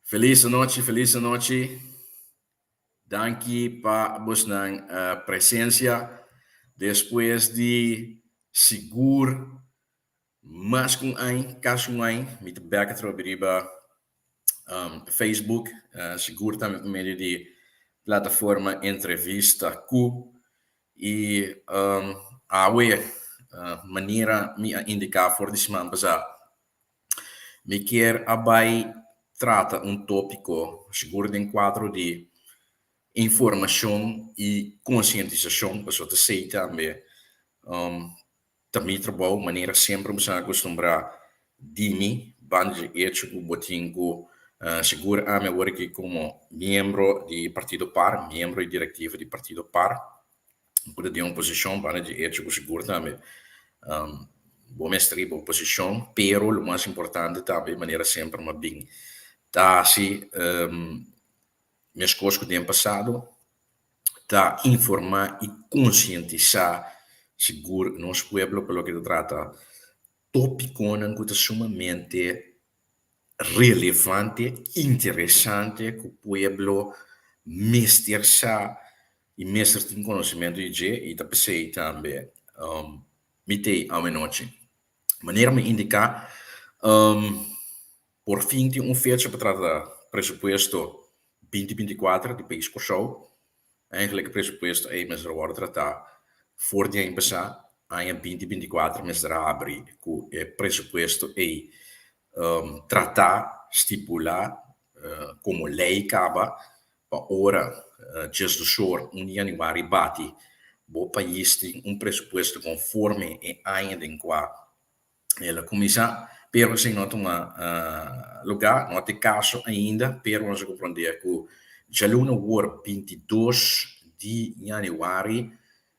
Felis anochi, felis anochi. Danki pa bosnan presencia. Despues di sigur mas ku un aña, kasi un aña, mi ta bek atrobe riba Facebook, sigur tambe pa medio di plataforma Entrevista Ku. I awe, manera mi a indiká for di siman pasá, Mi kier a bai trata un tópiko sigur den kuadro di informashon i konsientisashon, pasobra ta esei tambe ta mi trabou, manera semper bo sa akustumbrá di mi, banda di echo ku bo tin ku sigur ami awor aki komo miembro di partido par, miembro di direktiva di partido par. Bo ta den un posishon banda di echo ku sigur tambe bo mester riba bo posishon, pero lo mas importante tambe manera semper mi a bin ta hasi meskos ku den pasado ta informá i konsientisá sigur nos pueblo pa loke ta trata tópikonan ku ta sumamente relevante, interesante ku pueblo mester sa i mester tin konosementu di dje i ta p'esei tambe mi t'ei awenochi. Manera mi indiká por fin tin un fecha pa trata presupuesto binti 24 di pais Kòrsou. Eigenlijk e presupuesto ei mester a wòrdu tratá for di aña pasá. Aña 2024 mester a habri ku e presupuesto ei tratá, stipulá komo lei kaba pa ora djesdosor un di yanüari bati bo pais tin un presupuesto konforme e aña den kua El a kuminsá, pero esei no a tuma lugá, no a tin kaso ainda, pero nos a komprondé ku djaluna awor 22 di yanüari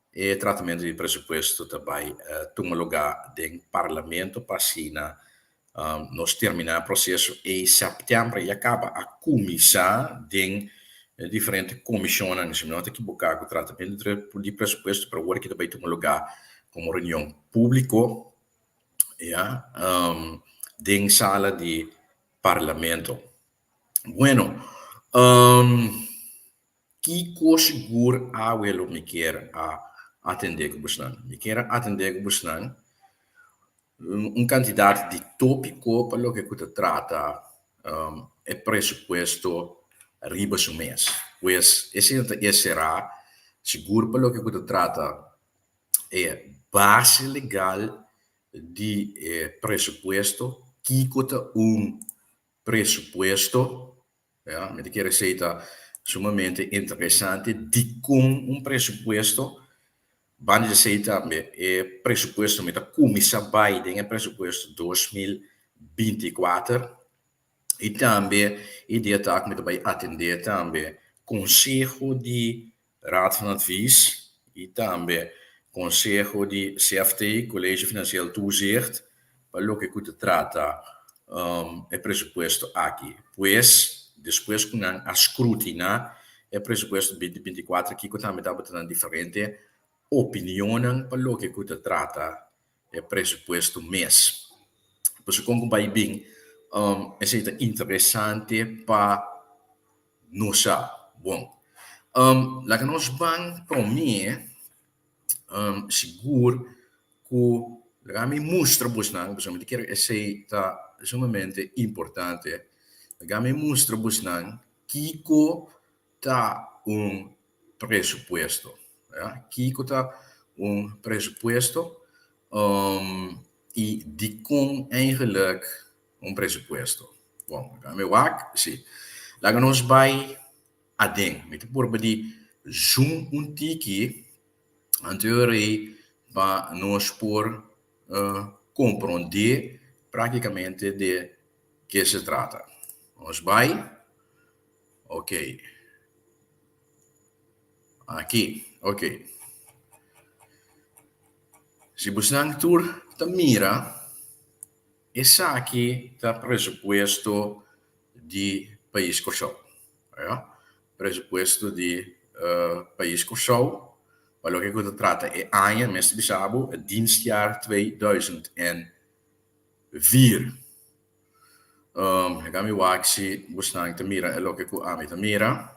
e tratamentu di presupuesto ta bai tuma lugá den parlamento pa asina nos terminá e proseso ei sèptèmber ya kaba a kuminsá den diferente komishonnan, si mi no ta ekiboká ku tratamentu di presupuesto, pero awor aki ta bai tuma lugá komo reunion públiko ya den sala di parlamento. Bueno, kiko sigur awe lo mi kier a atendé ku bosnan? Mi kier a atendé ku bosnan un kantidat di tópiko pa loke ku ta trata e presupuesto riba su mes. Pues esei ta eserá sigur pa loke ku ta trata e base legal di e presupuesto, kiko ta un presupuesto, ya, mi ta kere esei ta sumamente interesante, dikon un presupuesto, banda di esei tambe e presupuesto mi ta kuminsá bai den e presupuesto 2024 i tambe e dia ta ku mi ta bai atendé tambe konseho di Raad van Advies i tambe Konseho di CFT, College Financieel Toezicht, pa loke ku ta trata e presupuesto aki. Pues, despues ku nan a skrutiná e presupuesto 2024 kiko tambe tabata nan diferente opinionnan pa loke ku ta trata e presupuesto mes. Pasobra kon ku bai bin esei ta interesante pa nos sa. Bon, laga nos ban promé sigur ku laga mi mustra bosnan, pasobra mi ta kere esei ta sumamente importante, laga mi mustra bosnan kiko ta un presupuesto. Ya, kiko ta un presupuesto i dikon eigenlijk un presupuesto? Bon, laga mi wak, si. Laga nos bai aden. Mi ta purba di zoom un tiki anto rei pa nos por komprondé praktikamente de ke se trata. Nos bai. Ok. Aki, ok. Si bosnan tur ta mira, esaki ta presupuesto di pais Kòrsou. Ya, presupuesto di pais Kòrsou pa loke ku ta trata e aña, mester bisa bo, e dienstjaar 2004. Laga mi wak si bosnan ta mira e loke ku ami ta mira.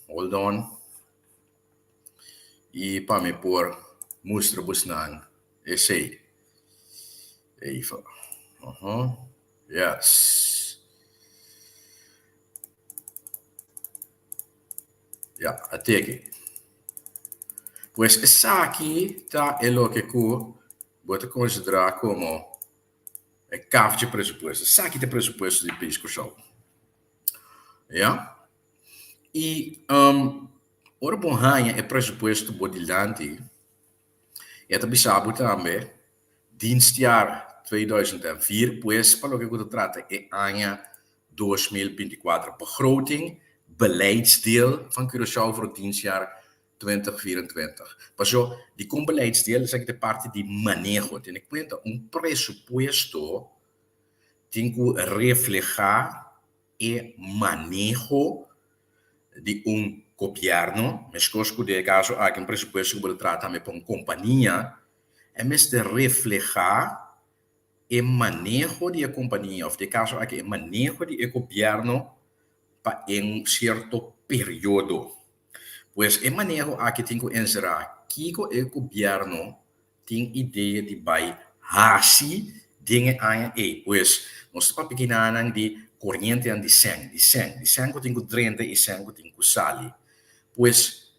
Hold on. I pa mi por mustra bosnan esei. Even. Yes. Ya, a teki. Pues esaki ta e loke ku bo ta konsiderá komo e kaf dje presupuesto. Esaki ta e presupuesto di pais Kòrsou. Ya. I ora bo haña e presupuesto bo dilanti, e ta bisa bo tambe dienstjaar 2004, pues pa loke ku ta trata e aña 2024, begroting, beleidsdeel van Curaçao voor het dienstjaar 2024. Paso, dikon beleidsdeel? Esaki ta e parti di maneho. Tene kuenta, un presupuesto tin ku reflehá e maneho di un gobièrnu, meskos ku den e kaso aki un presupuesto ku bo ta traha tambe pa un kompania, e mester reflehá e maneho di e kompania òf den e kaso aki e maneho di e gobièrnu pa un sierto periodo. Pues e maneho aki tin ku enserá kiko e gobièrnu tin idea di bai hasi den e aña ei. Pues nos ta papia kinanan di korientenan di sèn, di sèn, di sèn ku tin ku drenta i sèn ku tin ku sali. Pues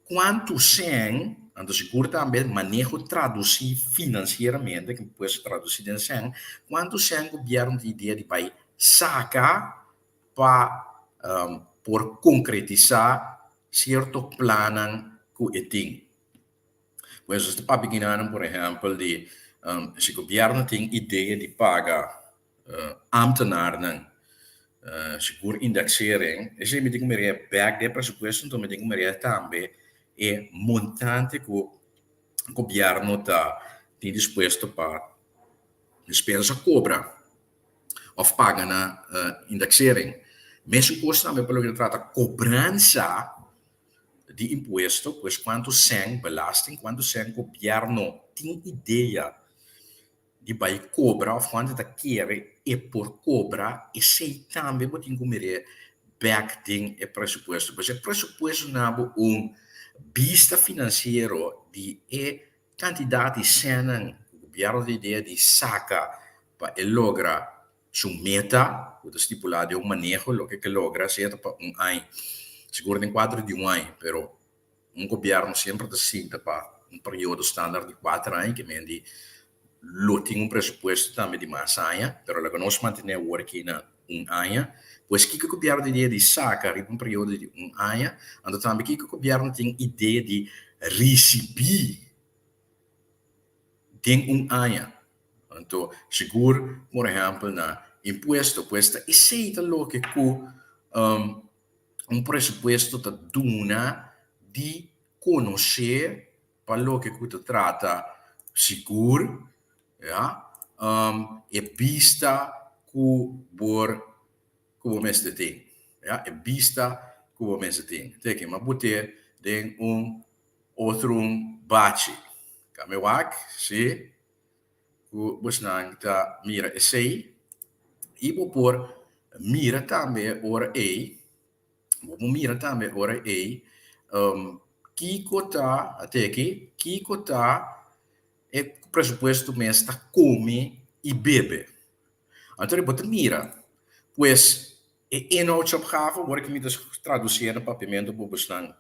kuantu sèn, anto sigur tambe maneho tradusí finansieramente, ku pues tradusí den sèn, kuantu sèn gobièrnu tin idea di bai saka pa por konkretisá sierto plannan ku e tin. Pues nos ta papia kinanan por ehèmpel di si gobièrnu tin idea di paga ámtenarnan sigur indeksering, esei mi tin ku miria bèk den e presupuesto anto mi tin ku miria tambe e montante ku gobièrnu ta tin dispuesto pa dispensa kobra òf paga na indeksering. Mesun kos tambe pa loke ta trata kobransa di impuesto, pues cuanto cen, belasting, cuanto cen gobierno tin idea di bay cobra of cuanto ta kere e por cobra, esey tambe bo tin cu mire bek den e presupuesto. Pues e presupuesto na bo un bista financiero di e cantidad di cennan cu gobierno tin idea di saca pa e logra Su meta ku ta stipulá den un maneho loke ke logra sea ta pa un aña, sigur den kuadro di un aña, pero un gobièrnu semper ta sinta pa un periodo standaard di kuater aña, ke men di lo tin un presupuesto tambe di mas aña, pero laga nos mantené awor aki na un aña. Pues kiko gobièrnu tin idea di saka riba un periodo di un aña, anto tambe kiko gobièrnu tin idea di risibí den un aña. Anto sigur por ehèmpel na impuesto, pues ta esei ta loke ku un presupuesto ta duna di konosé pa loke ku ta trata sigur ya e bista ku bor ku bo mester tin ya e bista ku bo mester tin. Teke mi a bot'é den un otro un bachi. Kami wak si ku bosnan ta mira esei i bo por mira tambe ora ei, bo por mira tambe ora ei kiko ta, ate aki, kiko ta e presupuesto mes ta kome i bebe. Anto bo ta mira, pues e inhoudsopgave, ora ku mi ta tradusié na papiamentu pa bosnan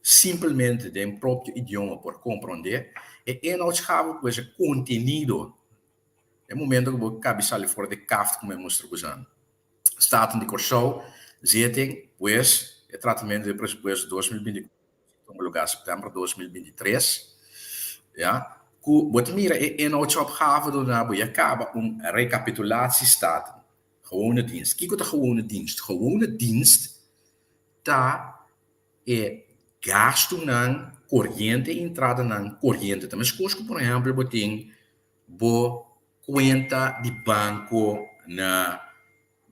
simpelmente den propio idioma por komprondé, e inhoudsgave pues e kontenido. E momento ku bo kabi sali for di kaft ku mi a mustra ku esnan. Staten di Kòrsou, zitting, pues e tratamentu di presupuesto 2024 tuma lugá sèptèmber 2023, ya, ku bo ta mira e inhoudsopgave duna bo ya kaba un rekapitulatie Staten. Gewone dienst. Kiko ta gewone dienst? Gewone dienst ta e gastunan koriente i entradanan koriente. Ta meskos ku por ehèmpel bo tin bo kuenta di banko na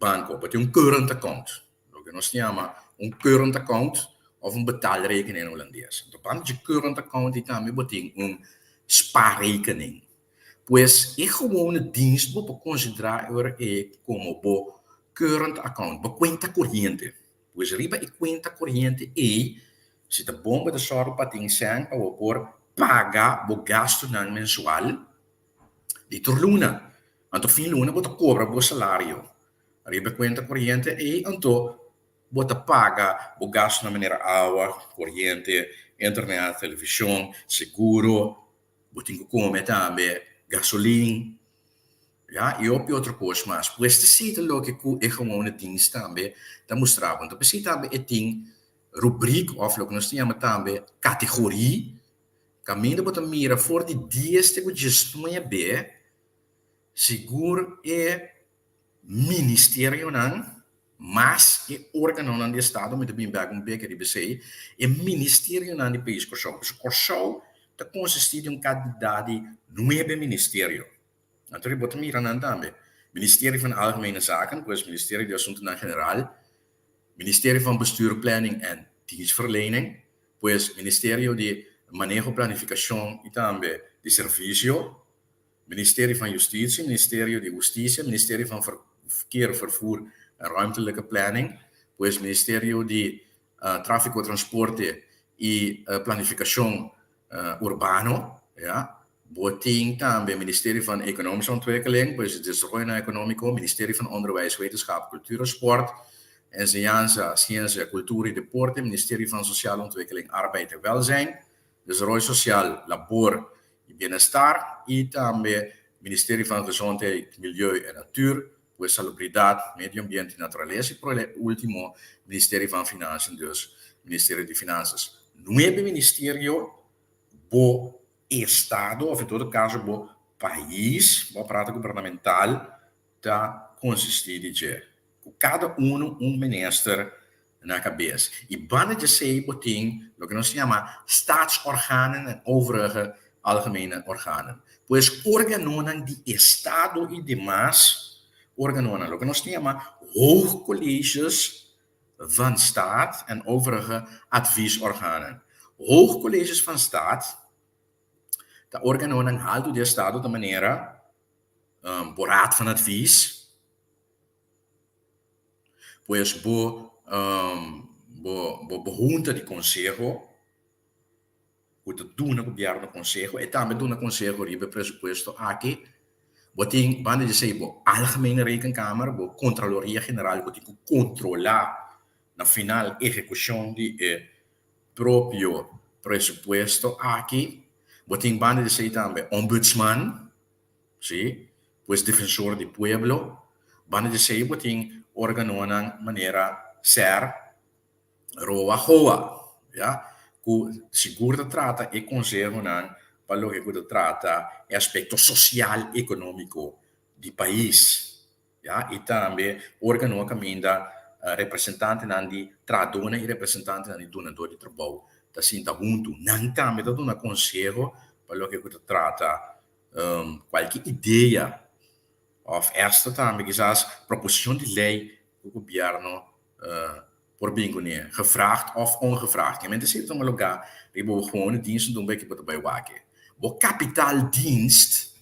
banko, bo tin un current account, loke nos ta yama un current account òf un betaalrekening na hulandes. Anto banda dje current account ei tambe bo tin un spaarrekening. Pues e gewone dienst bo por konsiderá e ora ei komo bo current account, bo kuenta koriente. Pues riba e kuenta koriente ei, si ta bon bo ta sòru pa tin sèn pa bo por paga bo gastunan mensual di tur luna. Anto fin luna bo ta kobra bo salario riba e kuenta koriente ei, anto bo ta paga bo gastunan manera awa, koriente, internet, televishon, seguro, Bo tin ku kome tambe, gasolin, ya, i hopi otro kos mas. Pues ta esei ta loke ku e gewone dienst tambe ta mustra bo. Anto p'esei tambe e tin rubrik òf loke nos ta yama tambe kategorí, kaminda bo ta mira for di dies te ku diesnuebe, sigur e ministerionan mas e órganonan di estado, mi ta bin bek un beke riba esei, e ministerionan di pais Kòrsou. Pasobra Kòrsou ta konsistí di un kantidat di nuebe ministerio. Anto bo ta mira nan tambe, Ministerio van Algemene Zaken, pues Ministerio di Asuntunan General, Ministerio van Bestuur, Planning en Dienstverlening, pues Ministerio di Maneho, Planifikashon i tambe di Servisio, Ministerio van Justitie, Ministerio di Hustisia, Ministerio van Verkeer, Vervoer en Ruimtelijke Planning, pues Ministerio di Tráfiko, Transporte i Planifikashon Urbano, ya. Bo tin tambe Ministerio van Economische Ontwikkeling, pues Desaroyonan Ekonómiko, Ministerio van Onderwijs, Wetenschap, Cultuur en Sport, Enseñansa, Siensia, Kultura i Deporte, Ministerio van Sociale Ontwikkeling, Arbeid en Welzijn, Desaroyo Sosial, Labor i Bienestar i tambe Ministerio van Gezondheid, Milieu en Natuur, pues Salubridat, Medio Ambiente i Naturalesa i por ultimo Ministerio van Financiën, dus Ministerio di Finansas. Nuebe ministerio bo estado of en todo caso bo pais, bo aparato gubernamental ta konsistí di dje, ku kada unu un minister na kabes. I banda di esei bo tin loke nos ta yama staatsorganen en overige algemene organen. Pues organonan di estado i demas organonan, loke nos ta yama hoogcolleges van staat en overige adviesorganen. Hoogcolleges van staat ta organonan haltu di estado ta manera bo raad van advies, pues bo bo bo junta di conseho cu ta duna gobierno conseho, e tambe duna conseho riba e presupuesto aki. Bo tin banda di esey bo Algemene Rekenkamer, bo Contraloria General cu tin cu controla na final ehecucion di e propio presupuesto aki. Bo tin banda di esey tambe Ombudsman. Sí, pues Defensor di Pueblo. Banda di esei bo tin organonan manera ser, roa, hoa, ya, ku sigur ta trata e konsehonan pa loke ku ta trata e aspekto sosial ekonómiko di pais. Ya, i tambe organo kaminda representantenan di trahadónan i representantenan di dunadó di trabou ta sinta huntu. Nan tambe ta duna konseho pa loke ku ta trata Kualke idea òf esta tambe kisas proposishon di lei ku gobièrnu por bin kuné, gevraagd òf ongevraagd. Kende esei ta tuma lugá riba bo gewone dienst un beki bo ta bai wak. Bo kapitaaldienst,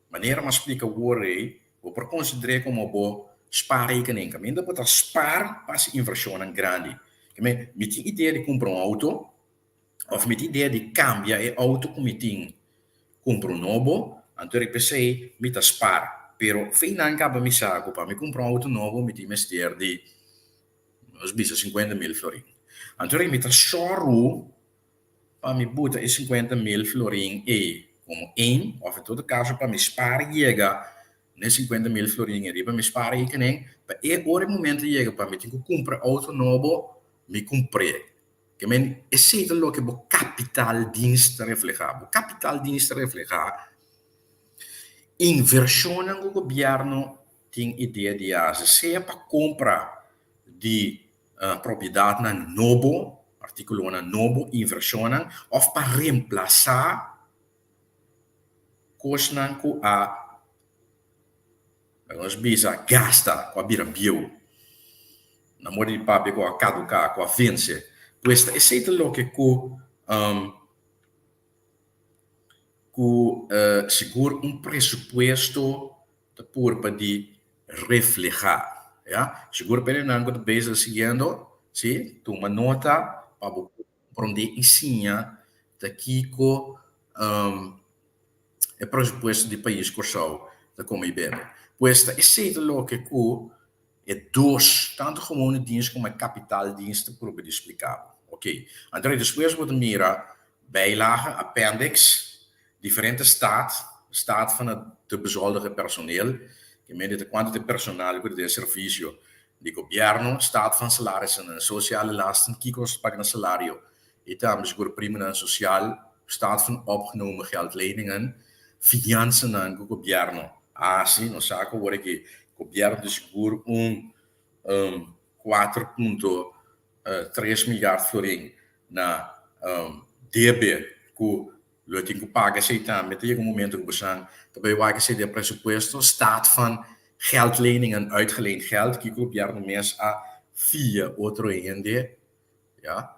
manera mi a splika awor ei, bo por konsider'é komo bo spaarrekening, kaminda bo ta spaar pa hasi invershonnan grandi. Mi tin idea di kumpra un outo. Of mi tin idea di cambia e auto cu mi tin, cumpra un nobo, anto riba esey mi ta spaar. Pero fey nan caba mi sa cu pa mi cumpra un auto nobo mi tin mester di, nos bisa 50 mil florin. Anto riba mi ta sòru pa mi buta e 50 mil florin ey como een, of en todo caso pa mi spaar yega n'e 50 mil florin ey riba mi spaar rekening, pa e ora e momento yega pa mi tin cu cumpra auto nobo, mi cumpr'e. Ke men esei ta loke bo kapitaaldienst ta reflehá. Bo kapitaaldienst ta reflehá invershonnan ku gobièrnu tin idea di hasi, sea pa kompra di propiedatnan nobo, artíkulonan nobo, invershonnan, òf pa remplasá kosnan ku a Laga nos bisa gasta ku a bira bieu. Na moda di papia ku a kaduká, ku a vense. Pues ta esei ta loke ku ku. ku sigur un presupuesto ta purba di reflehá. Ya, sigur pa nan ku ta bezig siguiendo, si, tuma nota pa bo komprondé i siña ta kiko e presupuesto di pais Kòrsou ta kome i bebe. Pues ta esei ta loke ku E dos, tantu gewone dienst komo e kapitaaldienst ta probe di splika bo. Oké. Anto despues bo ta mira bijlage, appendix, diferente staat, staat van het te bezoldigen personeel, ke mende ta kuantu ta e personal ku ta den servisio di gobièrnu, staat van salarissen en sociale lasten, kiko nos ta paga na salario i tambe sigur primanan sosial, staat van opgenomen geldleningen, fiansanan ku gobièrnu a hasi. Nos sa ku awor aki gobièrnu ta sigur un 4.3 miljard florin na debe ku lo tin ku paga esei tambe. Ta yega un momento ku bosan ta bai wak esei den presupuesto, staat van geldleningen, uitgeleend geld, kiko gobièrnu mes a fia otro hende. Ja,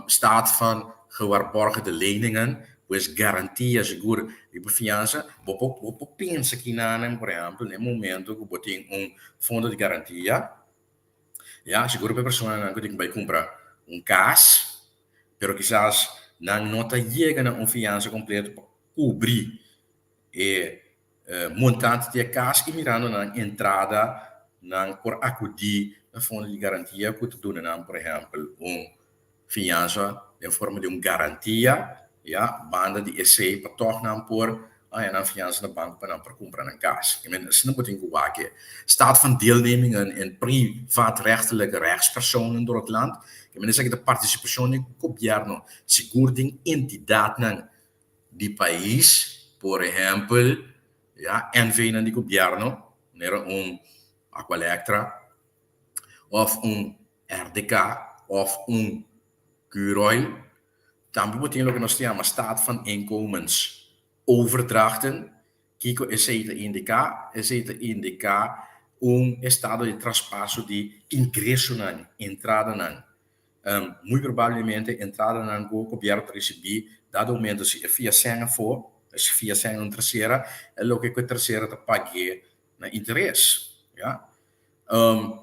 staat van gewaarborgde leningen, pues garantia sigur di bo fiansa. Bo por bo por pensa kinanan, por ehempel, na e momento ku bo tin un fondo di garantia, ya, sigur pa e personanan ku tin ku bai kumpra un kas, pero kisas nan no ta yega na un fiansa kompleto pa kubri e montante di e kas i mirando nan entrada nan por akudí na fondo di garantia ku ta duna nan por ehèmpel un fiansa den forma di un garantia, ya, banda di esei pa tòg nan por haña nan fiansa na banko pa nan por kumpra nan kas. I men asina bo tin ku wak e staat van deelnemingen en privaatrechtelijke rechtspersonen door het land. I men esaki ta partisipashon di gobièrnu sigur den entidatnan di pais, por ehempel, ya, NV-nan di gobierno, manera un Aqualectra of un RDK of un Curoil. Tambe bo tin loke nos ta yama staat van inkomensoverdrachten. Kiko esei ta indiká? Esei ta indiká un estado di traspaso di ingresonan, entradanan. Muy probablemente entradanan ku gobièrnu ta risibí dado momento si e fia sèn afó, si fia sèn na un tersera, e loke ku e tersera ta pag'é na interes, ya.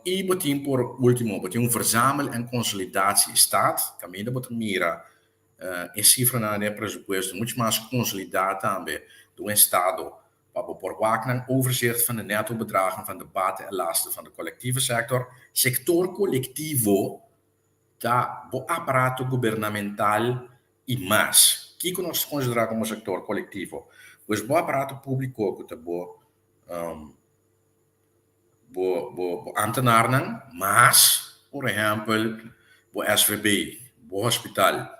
I bo tin por último, bo tin un verzamel en consolidatiestaat, kaminda bo ta mira e sifranan den e presupuesto muchu mas konsolidá tambe di un estado pa bo por wak nan overzicht van de netto bedragen van de baten en lasten van de collectieve sector. Sector colectivo ta bo aparato gubernamental y mas. Kico nos ta considera como sector colectivo? Pues bo aparato publico cu ta bo bo bo ambtenaarnan mas por ehempel bo SVB, bo hospital.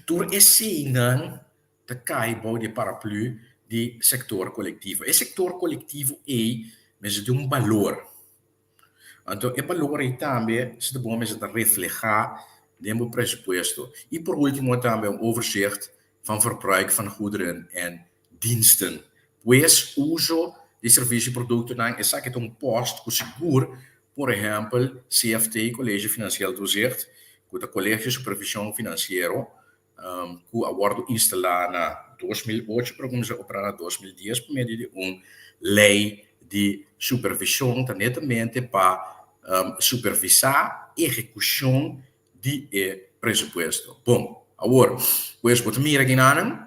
Tur eseynan ta kai bou di e paraplu di sektor kolektivo. E sektor kolektivo ei mester tin un balor. Anto e balor ei tambe si ta bon mester ta reflehá den bo presupuesto. I por último tambe un overzicht van verbruik van goederen en diensten. Pues uso di servisio i produktonan esaki ta un pòst ku sigur, por ehèmpel CFT, College Financieel Toezicht, ku ta Kolegio Supervishon Finansiero, ku a wòrdu instalá na 2008 pero kuminsá operá na 2010 pa medio di un lei di supervishon ta netamente pa supervisá ehekushon di e presupuesto. Bon, awor, pues bo ta mira kinanan,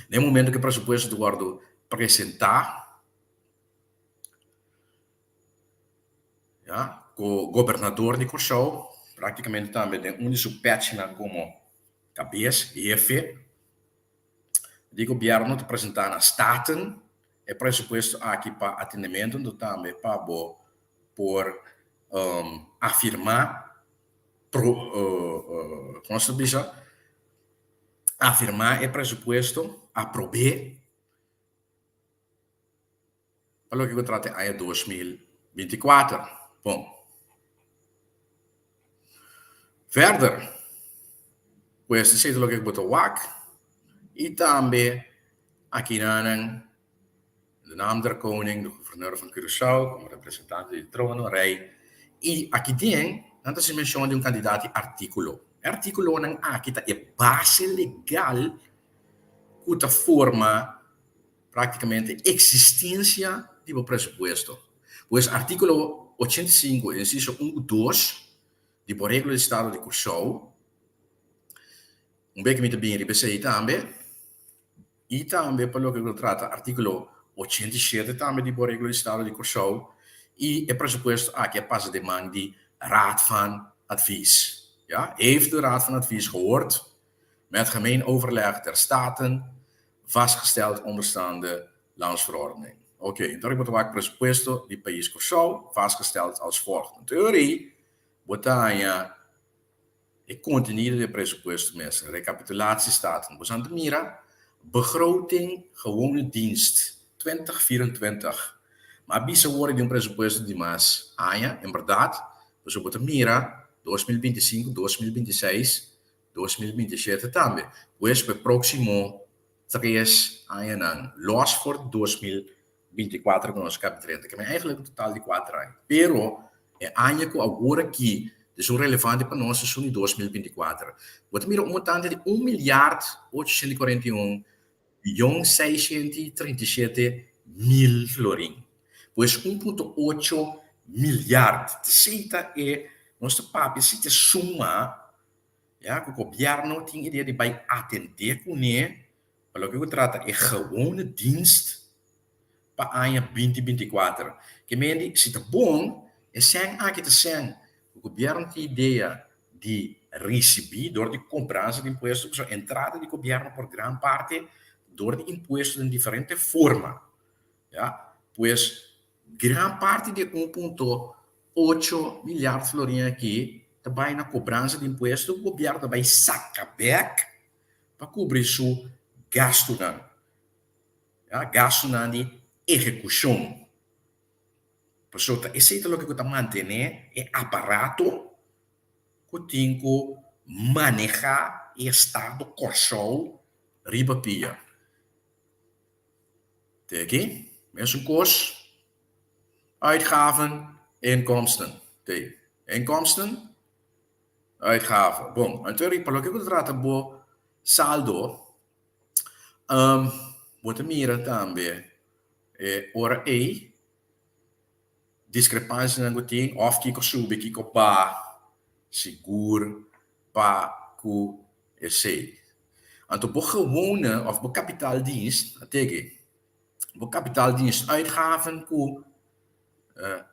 na e momento ku e presupuesto ta wòrdu presentá, Ya, ku gobernador di Kòrsou praktikamente tambe den un di su pèchinan komo kabes, hefe, di gobièrnu ta presentá na Staten e presupuesto aki pa atendementu anto tambe pa bo por afirmá pro komo se ta bisa afirmá e presupuesto, aprob'é. Pa loke ku trata e aña 2024. Bon. Verder, pues esei ta loke ku bo ta wak i tambe akinanan de naam der koning, de gouverneur van Curaçao komo representante di trono, rei i aki den nan ta hasi menshon di un kantidat di artíkulo. E artíkulonan aki ta e base legal. ku ta forma práktikamente eksistensia di bo presupuesto. Pues artíkulo 85, insiso 1 ku 2 di bo Reglo di Estado di Kòrsou, un bek mi ta bini riba esei tambe, i tambe pa loke ku ta trata artíkulo 87 tambe di bo Reglo di Estado di Kòrsou, i e presupuesto aki a pasa den man di Raad van Advies. Ja, heeft de Raad van Advies gehoord met gemeen overleg der Staten vastgesteld onderstaande landsverordening. Oké, enton bo ta wak presupuesto di pais Kòrsou vastgesteld als volgt. In teorie bo ta haña e kontenido di e presupuesto mes. Rekapitulatie Staten. Bo san ta mira begroting gewone dienst 2024. Ma a bisa wòrdu di un presupuesto di mas aña, en bèrdat, pasobra bo ta mira 2025, 2026, 2027 tambe. Pues pa e próksimo tres añanan, lòs for di 2024 ku nos kaba drenta, ke men eigentlik un total di kuater aña. Pero e aña ku awor aki ta esun relevante pa nos esun di 2024. Bo ta mira un montante di un milyard 841 miyon 637 mil florin. Pues 1.8 milyard. Esei ta e, nos ta papia si ta suma ya ku gobièrnu tin idea di bai atendé kuné pa loke ku trata e gewone dienst pa aña 2024. Ke men di si ta bon, e sèn aki ta sèn ku gobièrnu tin idea di risibí dor di kobransa di impuesto, pasobra entrada di gobièrnu por gran parte dor di impuesto den diferente forma. Ya, pues gran parti di e 1.8 milyard florin aki ta bai na kobransa di impuesto ku gobièrnu ta bai saka bèk pa kubri su gastunan. Ya, gastunan di ehekushon. Pasobra ta esei ta loke ku ta mantené e aparato ku tin ku manehá e estado Kòrsou riba pia. Te aki, mesun kos, uitgaven, inkomsten. Te, inkomsten, uitgaven. Bon, anto pa loke ku ta trata bo saldo, bo ta mira tambe e ora ei diskrepansianan ku tin òf kiko subi, kiko baha, sigur pa ku esei. Anto bo gewone òf bo kapitaaldienst, a teke, bo kapitaaldienst uitgaven ku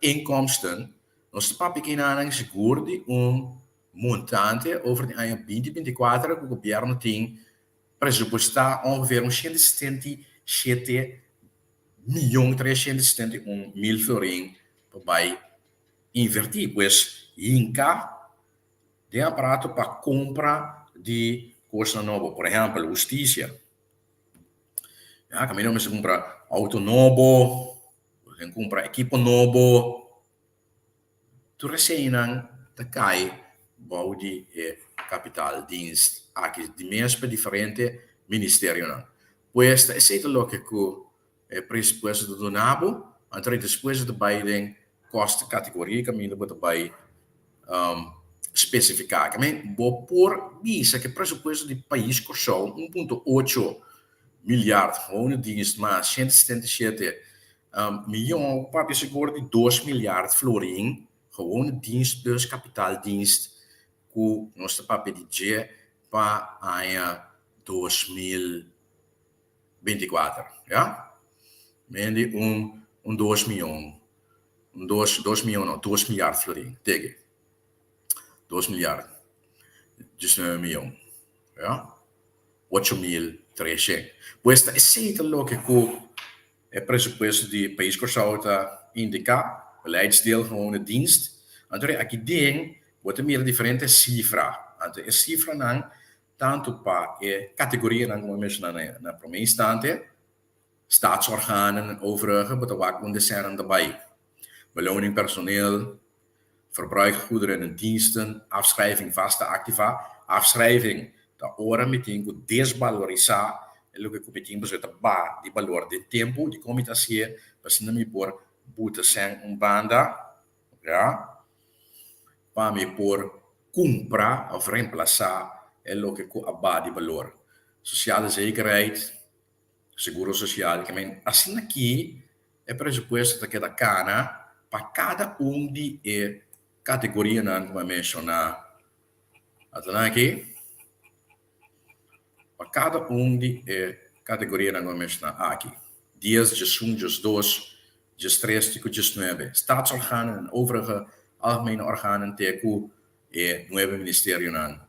inkomsten, nos ta papia kinanan sigur di un montante over di aña 2024 ku gobièrnu tin presupuestá ongeveer un 177 miyon 371 mil florin pa bai invertí, pues hinka den aparato pa kompra di kosnan nobo. Por ehèmpel, hustisia. Ya, kaminda bo mester kumpra outo nobo, bo tin kumpra ekipo nobo. Tur eseinan ta kai bou di e kapitaaldienst aki di mes pa diferente ministerionan. Pues ta esei ta loke ku e presupuesto ta duna bo, anto despues ta bai den kostencategorie kaminda bo ta bai spesifiká. Ke men bo por bisa ku e presupuesto di pais Kòrsou 1.8 milyard gewone dienst mas 177 miyon, papia sigur di 2 milyard florin gewone dienst plus kapitaaldienst ku nos ta papia di dje pa aña 2024. Ya? Men di un 2 miyon, un 2 miyon no, 2 milyard florin. Teke. 2 milyard. 19 miyon. Ya? 8300. Pues ta esei ta loke ku e presupuesto di pais Kòrsou ta indiká, beleidsdeel gewone dienst. Anto aki den bo ta mira diferente sifra. Anto e sifranan tantu pa e kategorianan ku mi a menshoná na promé instante, staatsorganen en overige, bo ta wak unda esènan ta bai. Beloning personeel, verbruik goederen en diensten, afschrijving vaste activa. Afschrijving ta ora mi tin ku desbalorisá e loke ku mi tin pasobra ta baha di balor den tempu. Dikon mi ta hasié? Pasobra mi por buta sèn un banda, ya, pa mi por kumpra òf remplasá e loke ku a baha di balor. Sociale zekerheid. Seguro sosial, ke men asina aki e presupuesto ta keda kana pa kada un di e kategorianan ku mi a menshoná atenan aki, pa kada un di e kategorianan ku mi a menshoná aki, dies, diesun, diesdos, diestres te ku diesnuebe, staatsorganen en overige algemene organen te ku e nuebe ministerionan.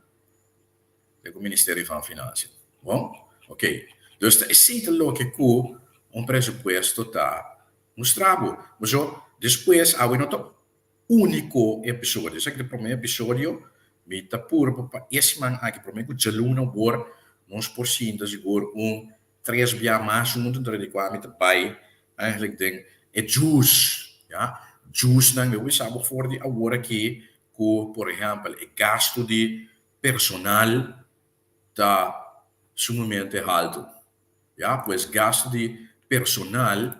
Te ku Ministerio van Financiën. Bon? Ok. Dus ta esei ta loke ku un presupuesto ta mustra bo. Paso, despues awe no ta úniko episodio. Esaki ta e promé episodio. Mi ta purba pa e siman aki, promé ku djaluna wor, nos por sinta sigur un tres bia mas huntu dor di kua mi ta bai eigenlijk den e djus, ya. Djusnan mi a bisa bo for di awor aki ku, por ehèmpel, e gastu di personal ta sumamente haltu. Ya, pues gastu di personal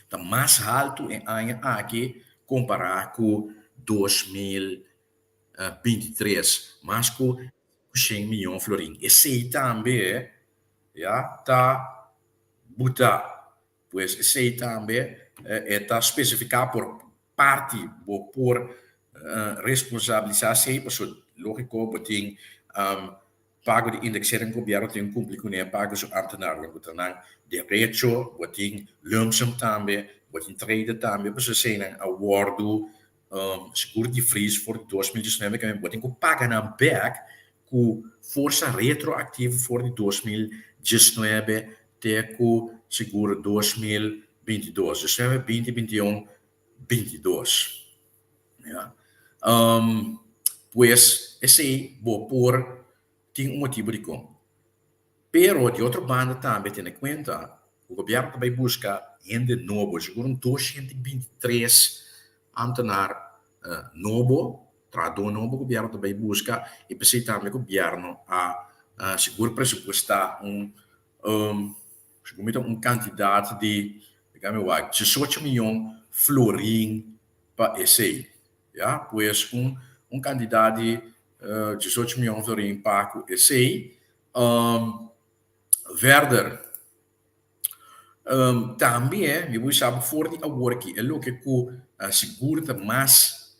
ta mas haltu e aña aki kompará ku 2023, mas ku shen miyon florin. Esei tambe, ya, ta buta. Pues esei tambe e ta spesifiká por parti bo por responsabilisá esei pasobra lógiko bo tin pago di indexering gobièrnu tin kumpli kuné pago su ámtenarnan ku ta nan derecho, bo tin lumpsum tambe, bo tin trede tambe pasobra eseinan a wòrdu sigur di vries for di 2019 kende bo tin ku paga nan bèk ku forsa retroaktivo for di 2019 te ku sigur 2022, 19, 20, 21, 22. Ya. Pues esei bo por tin un motibu dikon. Pero di otro banda tambe tene kuenta ku gobièrnu ta bai buska hende nobo, sigur un 223 ámtenar nobo, trahadó nobo gobièrnu ta bai buska i p'esei tambe gobièrnu a sigur presupuestá un Segun mi ta un kantidat di, laga mi wak, diesocho miyon florin pa esei. Ya, pues un un kantidat di diesocho miyon florin pa ku esei. Verder, tambe mi por bisa bo for di awor aki e loke ku sigur ta mas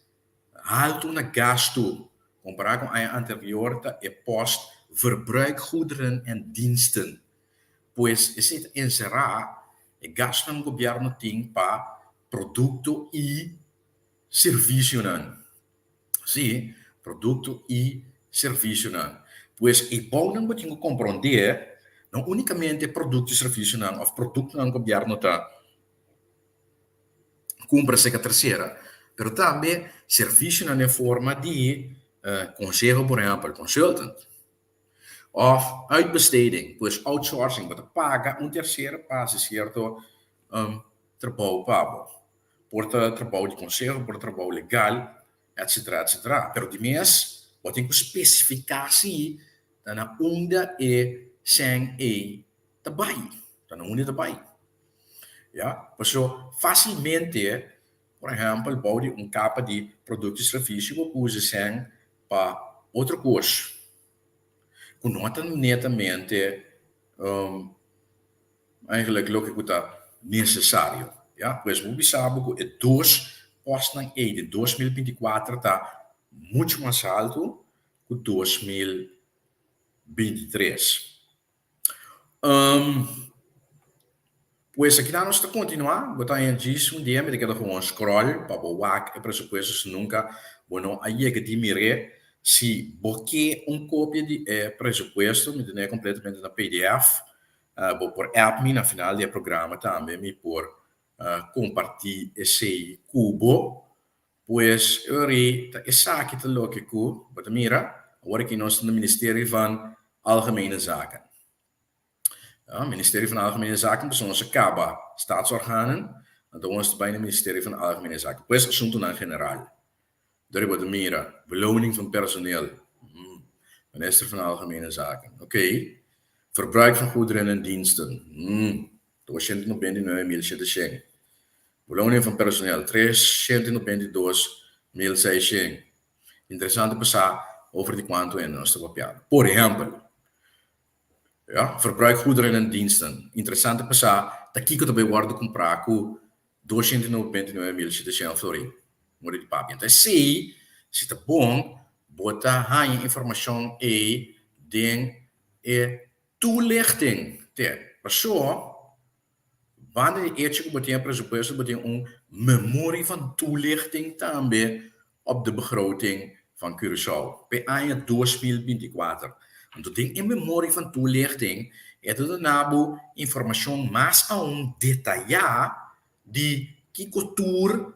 haltu na gastu kompará ku aña anterior ta e post verbruikgoederen en diensten. Pues esei ta enserá e gastunan ku gobièrnu tin pa produkto i servisionan. Sí, produkto i servisionan. Pues e bounan bo tin ku komprondé no únikamente produkto i servisionan òf produktonan ku gobièrnu ta kumpra serka tersera, pero tambe servisionan den forma di konseho, por ehèmpel, consultant. Òf uitbesteding, pues outsourcing, bo ta paga un tersero pa hasi sierto trabou pa bo. Por ta trabou di konseho, por ta trabou legal, etsetera, etsetera. Pero di mes bo tin ku spesifiká si ta na unda e sèn ei ta bai, ta na unda e ta bai. Ya, pasobra fásilmente, por ehèmpel, bou di un kapa di produkto i servisio bo por usa e sèn pa otro kos ku no ta netamente eigenlijk loke ku ta nesesario. Ya, pues bo bisa bo ku e dos postnan ei di 2024 ta muchu mas haltu ku 2023. Pues akinan nos ta kontinuá, bo ta haña djis un dia mi ta keda gewoon scroll pa bo wak e presupuesto si nunka bo no a yega di mir'é. Si bo ke un kopia di e presupuesto mi ten'é kompletamente na pdf, bo por app mi na final di e programa tambe mi por kompartí esei ku bo. Pues e ora ei ta esaki ta loke ku bo ta mira awor aki nos ta na Ministerio van Algemene Zaken. Ministerio van Algemene Zaken pasobra nos a kaba Staatsorganen, anto nos ta bai na Ministerio van Algemene Zaken. Pues asuntunan general. Dor ei bo ta mira beloning van personeel, Minister van Algemene Zaken, ok. Verbruik van goederen en diensten, 299.700. Beloning van personeel, 392.600. Interesante pa sa over di kuantu hende nos ta papiando. Por ehèmpel. Ja, verbruik goederen en diensten. Interesante pa sa ta kiko ta bay wordo cumpra cu 299.700 florin. Mori di papia. Anto esey, si ta bon, bo ta haña informacion ey den e toelichting. Te, paso, banda di echo cu bo tin e presupuesto, bo tin un memorie van toelichting tambe op de begroting van Curaçao p'e aña 2024. Anto den e memoria van toelichting e ta duna bo informacion mas aun detayá di kiko tur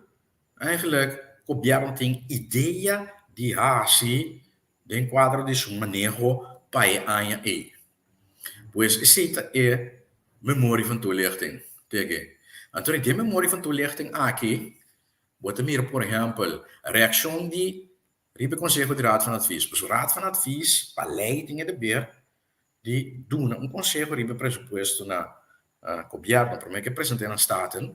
eigenlijk gobierno tin idea di haci den cuadro di su maneho pa e aña ey. Pues esey ta e memoria van toelichting. Teke. Anto den e memoria van toelichting aki Bo ta mira por ehèmpel reakshon di riba e konseho di Raad van Advies. Pasobra Raad van Advies pa lei tin e deber di duna un konseho riba e presupuesto na gobièrnu promé ku e present'é na Staten.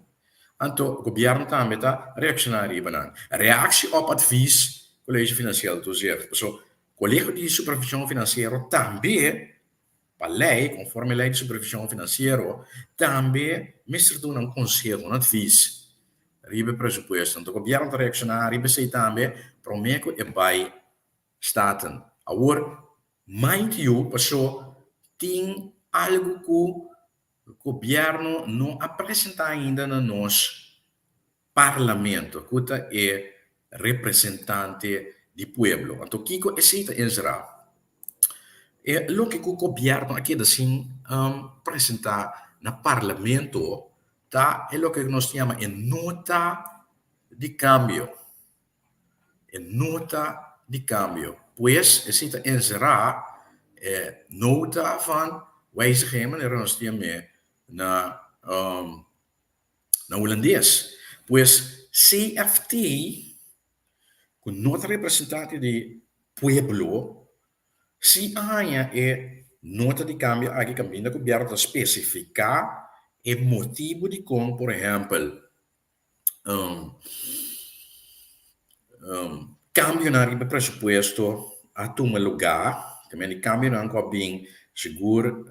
Anto gobièrnu tambe ta reakshoná riba nan. Reaksi òp advies College Financieel Toezicht. Pasobra Kolegio di Supervishon Finansiero tambe Pa lei, konforme lei di supervishon finansiero, tambe mester duna un konseho, un advis riba e presupuesto. Anto gobièrnu ta reakshoná riba esei tambe promé ku e bai Staten. Awor, mind you, paso tin algu ku gobièrnu no a presentá ainda na nos Parlamento, ku ta e representante di pueblo. Anto kiko esei ta enserá? E loke ku gobièrnu a keda sin presentá na Parlamento ta e loke ku nos ta yama e nota di kambio. E nota di kambio. Pues esei ta enserá e nota van wijziging, manera nos ta yam'é na Na hulandes. Pues CFT, ku no ta representante di pueblo, si a haña e nota di kambio aki kaminda gobièrnu ta spesifiká e motibu dikon, por ehèmpel, Kambionan riba e presupuesto a tuma lugá, también di kambionan ku a bin sigur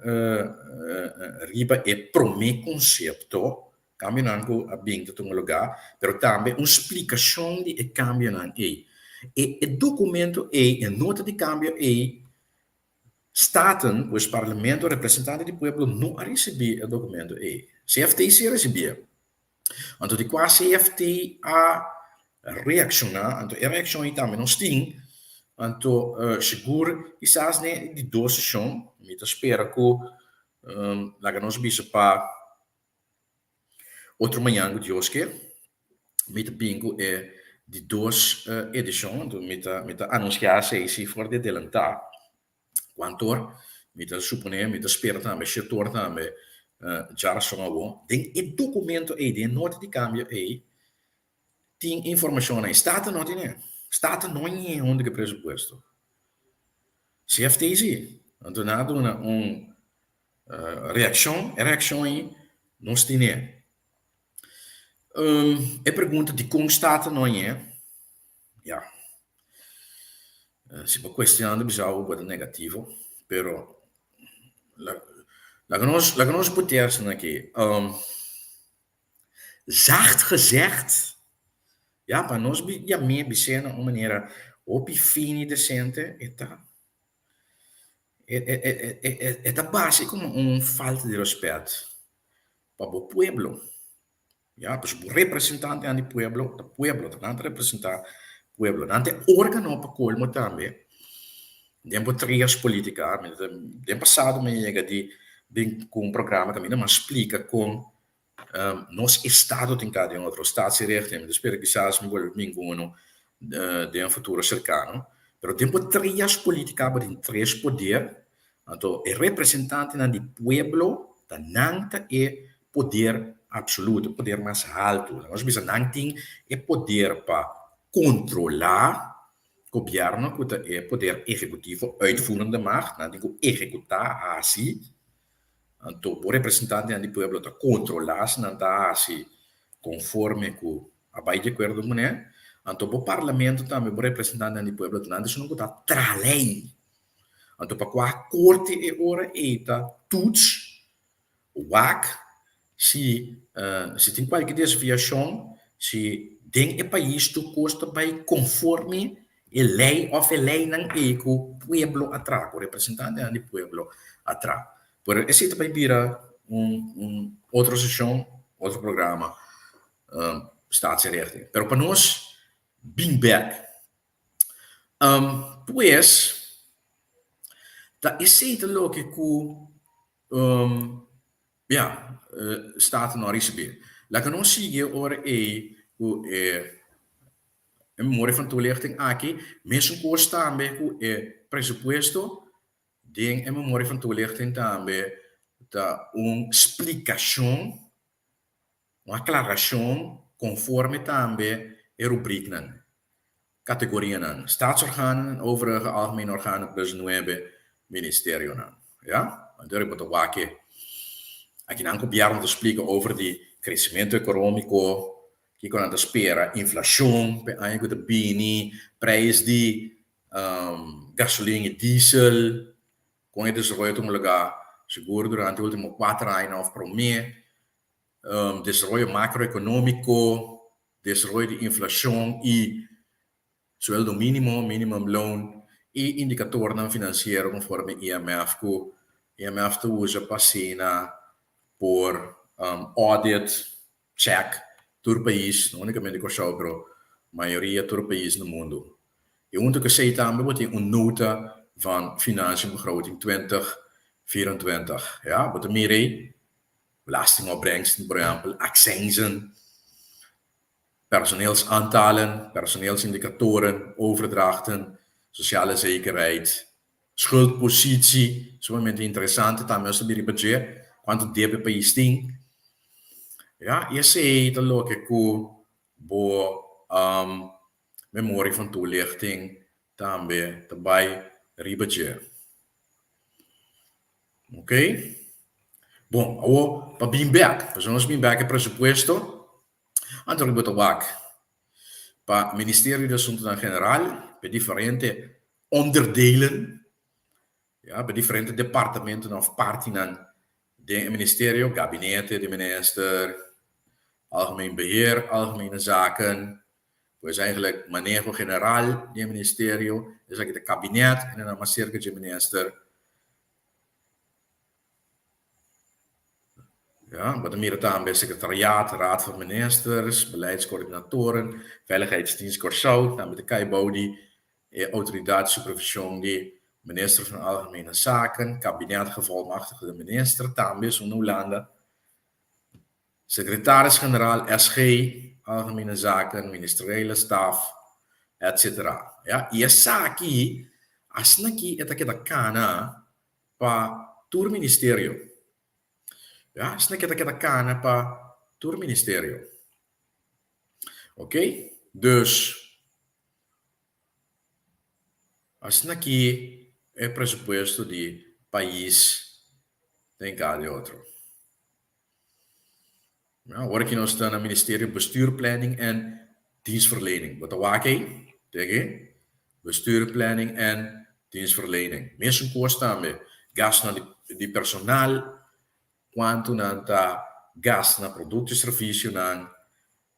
riba e promé konsepto, kambionan ku a bin ta tuma lugá, pero tambe un splikashon di e kambionan ei. E dokumento ei, e nota di kambio ei, Staten, pues Parlamento, representante di pueblo no a risibí e dokumento ei. CFT sí a risibié. Anto di kua CFT a reakshoná, anto e reakshon ei tambe nos tin, anto sigur kisas den e di dos seshon mi ta spera ku laga nos bisa pa otro mañan ku Dios ke mi ta bin ku e di dos edishon, anto mi ta mi ta anunsiá esei si for di adelantá. Kuantor, mi ta suponé, mi ta spera tambe, shetor tambe djarason awor, den e dokumento ei, den e nota di kambio ei, tin informashonnan. Staten no tine. Staten no ñe huntu ku e presupuesto. CFT si. Anto nan a duna un reakshon, e reakshon ei nos tine. E pregunta dikon Staten no ñe, ya. Si bo cuestionando bisa bo ta negativo, pero laga nos laga nos putea asina aki. Zacht gezegd, ya pa nos yam'é bis'é na un manera hopi fini i decente, e ta e ta basi como un falta di respet pa bo pueblo. Ya, pasobra bo representantenan di pueblo ta pueblo, ta nan ta representá pueblo. Nan ta e órgano pa kolmo tambe den bo trias polítika. Mi ta den pasado mi a yega di bin ku un programa kaminda mi a splika kon nos estado tin ka den otro, staatsrecht. Mi ta spera kisas mi bolbe bin ku unu den un futuro serkano. Pero den bo trias polítika bo tin tres poder. Anto e representantenan di pueblo ta nan ta e poder absoluto, e poder mas haltu. Nos bisa nan tin e poder pa kontrolá gobièrnu ku ta e poder ehekutivo, uitvoerende macht, nan tin ku ehekutá, hasi. Anto bo representantenan di pueblo ta kontrolá si nan ta hasi konforme ku a bai di akuerdo kuné. Anto bo parlamento tambe, bo representantenan di pueblo, nan ta esun ku ta traha lei. Anto pa kua korte e ora ei ta. toets, wak si si tin kualke desviashon, si den e pais tur kos ta bai konforme e lei òf e leinan ei ku pueblo a traha, ku representantenan di pueblo a traha. Pero esei ta bai bira un un otro seshon, otro programa, Staatsinrichting. Pero pa nos bin bèk. Pues, ta esei ta loke ku ya, Staten no a risibí. Laga nos sigui ora ei ku e memoria van toelichting aki, mesun kos tambe ku e presupuesto. Den e memoria van toelichting tambe ta un splikashon, un aklarashon konforme tambe e rubriknan, kategorianan, staatsorganen en overige algemene organen plus nuebe ministerionan. Ya? Anto bo ta wak e akinan gobièrnu ta splika over di kresementu ekonómiko, kiko nan ta spera, inflashon p'e aña ku ta bini, preis di gasolin i diesel, kon e desaroyo ta un lugá sigur durante e último kuater añanan òf promé, desaroyo makroekonómiko, desaroyo di inflashon i sueldo mínimo, minimumloon, i indikatornan finansiero konforme IMF ku IMF ta usa pa asina por audit, check, tur pais, no únikamente Kòrsou pero mayoria tur pais na mundu. I huntu ku esei tambe bo tin un nota van Financiën Begroting 2024. Ja, bo ta mira ei, belastingopbrengsten, por ehèmpel, accijnzen, personeelsaantallen, personeelsindicatoren, overdrachten, sociale zekerheid, schuldpositie, sumamente interesante tambe nos ta bira riba dje, kuantu debe pais tin. Ja, i esei ta loke ku bo memoria van toelichting tambe ta bai riba dje. Ok? Bon, awor pa bin bek, pasobra nos bin bek e presupuesto, anto riba ta wak pa Ministerio di Asuntonan General, pa e diferente onderdelen, ya, pa e diferente departamentonan of partinan den e ministerio, gabinete di minister, algemeen beheer, algemene zaken, pues eigenlijk maneho general di e ministerio, esaki ta kabinet, e nan mas serka dje minister. Ja, bo ta mira tambe secretariaat, raad van ministers, beleidscoördinatoren, veiligheidsdienst Kòrsou, tambe ta kai bou di e outoridat supervision di minister van Algemene Zaken, kabinet gevolmachtigde minister, tambe esun na Hulanda. Secretaris-generaal, SG, Algemene Zaken, Ministeriële Staf, etc. Ja, i esaki, asina ki e ta keda kana pa tur ministerio. Ja, asina ki e ta keda kana pa tur ministerio. Ok, dus asina ki e presupuesto di pais ta enka di otro. Awor aki nos ta na Ministerio Bestuur, Planning en Dienstverlening. Bo ta wak ei? Teki? Bestuur, Planning en Dienstverlening. Mesun kos tambe. Gastunan di di personal, kuantu nan ta gasta na produkto i servisionan,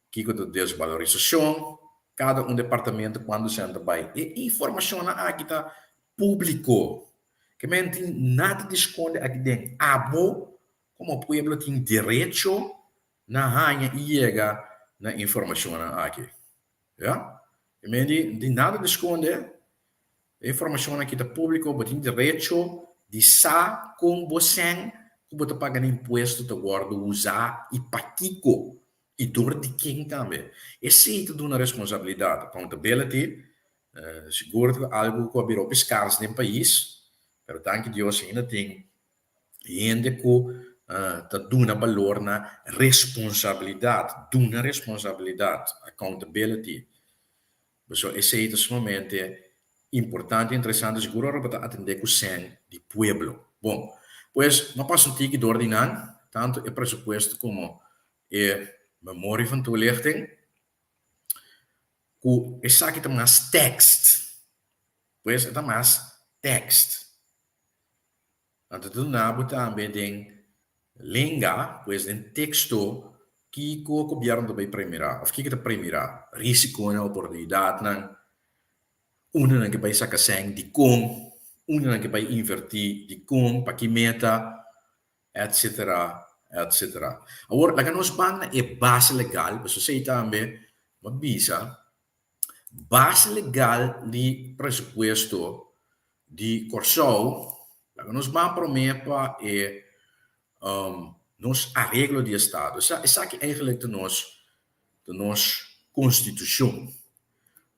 kiko ta desbalorisashon, kada un departamento kuantu sèn ta bai. E informashonnan aki ta públiko. Ke men tin nada di skonde aki den. Abo komo pueblo tin derecho na haña i yega na informashonnan aki. Ya. Ke men di tin nada di skonde. E informashonnan aki ta públiko. Bo tin derecho di sa kon bo sèn ku bo ta paga na impuesto ta wòrdu usá i pakiko i dor di ken tambe. Esei ta duna responsabilidat, accountability. Sigur ta algu ku a bira hopi skars den pais, pero danki Dios ainda tin hende ku ta duna balor na responsabilidat, duna responsabilidat, accountability. Pasobra esei ta sumamente importante i interesante, sigur ora bo ta atendé ku sèn di pueblo. Bon, pues no pasa un tiki dor di nan, tantu e presupuesto komo e memoria van toelichting. Ku esaki ta mas tekst, pues e ta mas tekst. Nan ta duna bo tambe den lenga, pues den teksto, kiko gobièrnu ta bai premirá òf kiko ta premirá, risikonan, oportunidatnan, unda nan ke bai saka sèn, dikon, unda nan ke bai invertí, dikon, pa ki meta, etsetera, etsetera. Awor, laga nos ban na e base legal, pasobra esei tambe bo a bisa Base legal di presupuesto di Kòrsou, laga nos ban promé pa e nos areglo di estado. Esaki eigenlijk ta nos ta nos konstitushon.